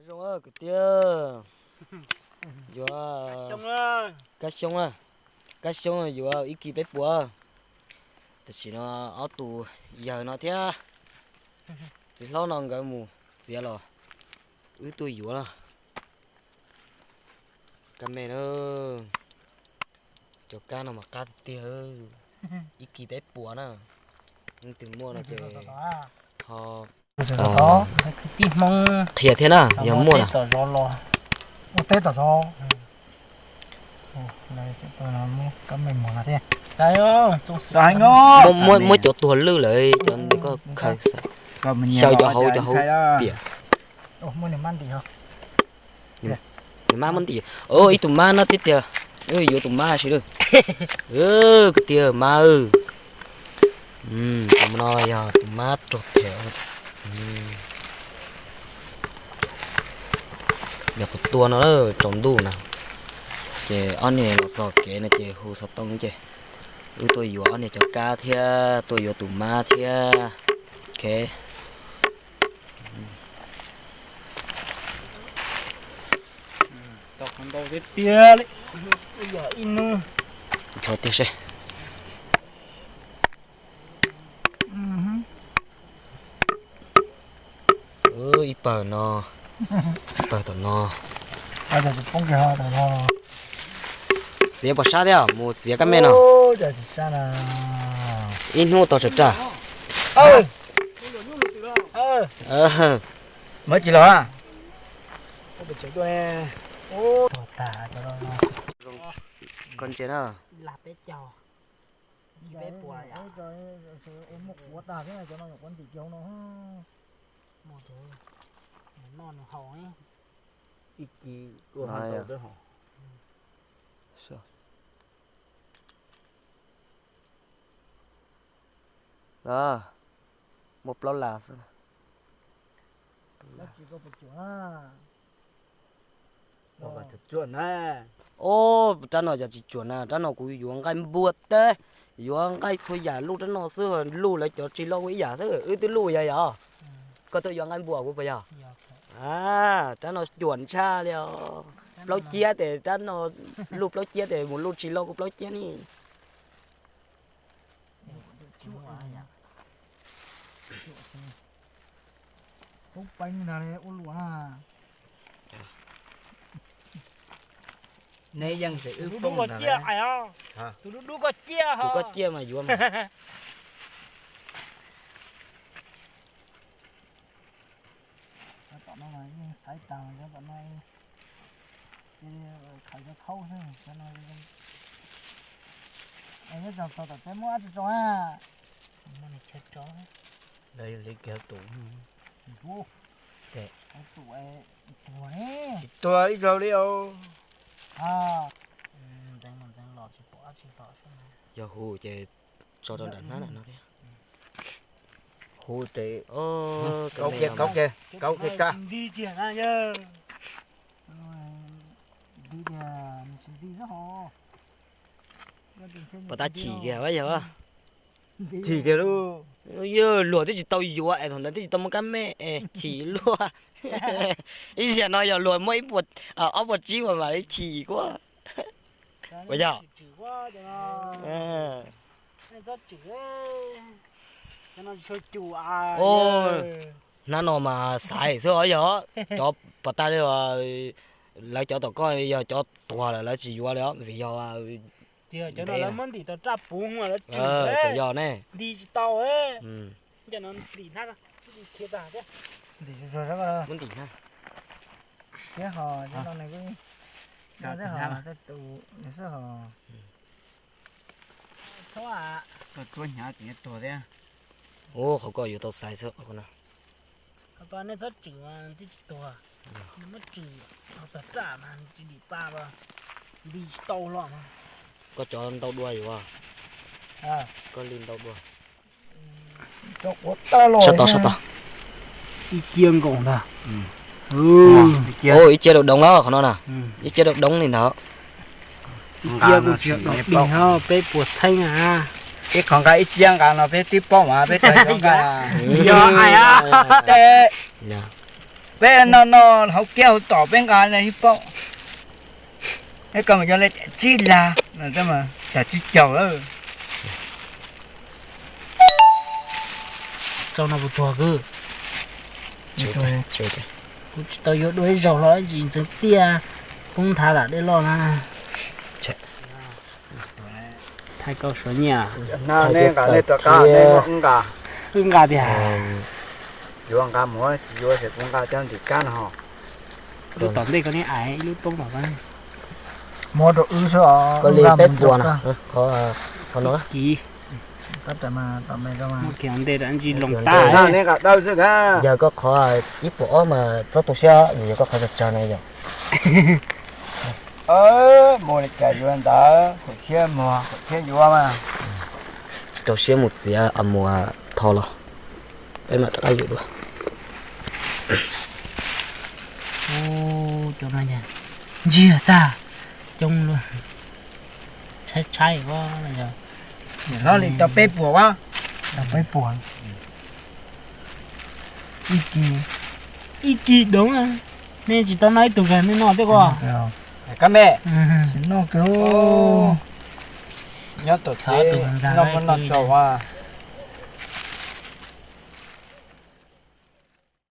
Zoo kwv tij, yuav kab xyoob, kab xyoob yuav ib kis peb puas. Tam sim no ob tug yawg no thiab txiv hlob no nkawd mus txiav los wb tuaj yuav na. Kab me na, cov kab no mas qab tiag tiag, ib kis peb puas na. Leej twg muaj no ces ho qhia thiab na, yog muaj na. Muab cov tuag lwj lawm cov ntawd koj khaws xyaw cov hauv cov hauv piam. Nws mab muab ntim, ib tug mab no thiab tiag, yuav tus mab si lawm. Kwv tij mab, tus no yog tus mab rog them. Yog kuv tua no tsaus ntuj na, ces ob niag los txog kev no ces hu xov tooj ces wb tuaj yuav ob niag cov kab thiab tuaj yuav tus mab thiab. Ok. Tau qhov ntau tiag tiag li, yog ib hnub. Nrho tiag seb. Ib pawg no, ib pawg tom no. Txiav pom sab thiab mus txiav kab me no. Ib hnub tau tsawg raj. Muab tsis los. Koj ntsia na. Muaj quav tag thiab cov no nyuam quav ntim kiag hauv no. Noj nws haus. Ib kis tuaj hau ntau twb haus. Muaj plaub las xwb. Ob, rab no yog tsis cuam na, rab no kuv yuav nqaij npua teb, yuav nqaij txhua yam luj rab no xwb, luj lawv cov tsis loj kuj ib yam xwb, wb twb luj yog yog. Koj tuaj yuav nqaij npua kuv puas yog? Rab no cuam ntshai li os. Plaub ciab tes rab no, luj plaub ciab tes mus luj tsis loj kuj plaub ciab ni. Tub peeb ntag ua luam na. Neb yeej tseem wb poob ntag. Tus dub dub koj ciaj, tus koj ciaj mas yuav mas. Cov tom no mas yeej xaiv tag, cov tom no ces khaws cov khaub xwb, cov no nyob txog tom tsev muab dab tsi rau na. Lawv li kiag tus. Tus tuag ib zaug li os. Yog hu ces tso rau nram hnab no thiab. Hu ces kaub kiag, kaub kiag, kaub kiag tsa. Pos tab chim kiag yog. Chim tiag lauj. Yog luag twb tsis tau yuav es thaum ntawd twb tsis tau muaj kab me es chim luaj. Ib zaug no yog luag muaj ib puas, ob puas tsib uas mam li chim kuj. Puas yog? Hnab no mas xaiv xwb os, yog cov pos tas li, lawv cov tom koj yog cov tuag lawm lawv tsis yuav li os vim yog txawm yog ne. Muab ntim hnab. Ua qhov koj yuav tau xaiv xwb qhov ko na. Nej txhob tswm, twb tsis tuag, nws muab tswm tog raj mas tsis dim pa los nti tsis tau los. Koj cov ntau dua yuav, koj li ntau dua. Sab tod, sab tod. Ib ciab nkaus ntag. Ib ciab dau doob los qhov no na. Ib ciab dau doob li ntawd. Ib ciab kuj tsis dau dig, peb puas txheeb na. Ib qho nqa ib ciab nqa no peb twb paub mas peb tsis nqa. Yog hais. Peb no no hauv kiab hauv tom peb nqa na ib paub. Peb koj mus yog le tsib lag, tas tsib caug lawm. Rau no puas tuag kwv? Kuv tsis tau yuav dua ib zaug los ib ntsis ntxeev tiaj, poob nthav lam dej loj na. Thaij koj suav nyiaj. Wb nqa tiag. Yuav nqa mus tsis yuav ces kuv nqa cov ntim kab no ho. Lub tom ntej koj niam ais ib lub toob los. Muab rau wb xwb os. Koj li peb puas na. Qhov no. Kiv. Muab kiag ntej ntsis loo tag. Yog koj qhov ib puas ob mas txhob tu siab, yog koj qhov tsawg tsawg na yog. Mus li cas yuav ntawd, khaum siab muag khaum siab yuav mas. Tsis rau siab mus txiav a muas tho los, peb mam rov qab yuav dua. Cov no ntsiag tag, coob luaj, tshaib tshaib ua. Hlob li tau peb puas a? Tau peb puas. Ib kis, ib kis doov. Nej tsis tau noj ib tug kag nej noj tej ko. Kab me, tsis noj kag. Nyob tom tsev noj muaj noj tsaus a.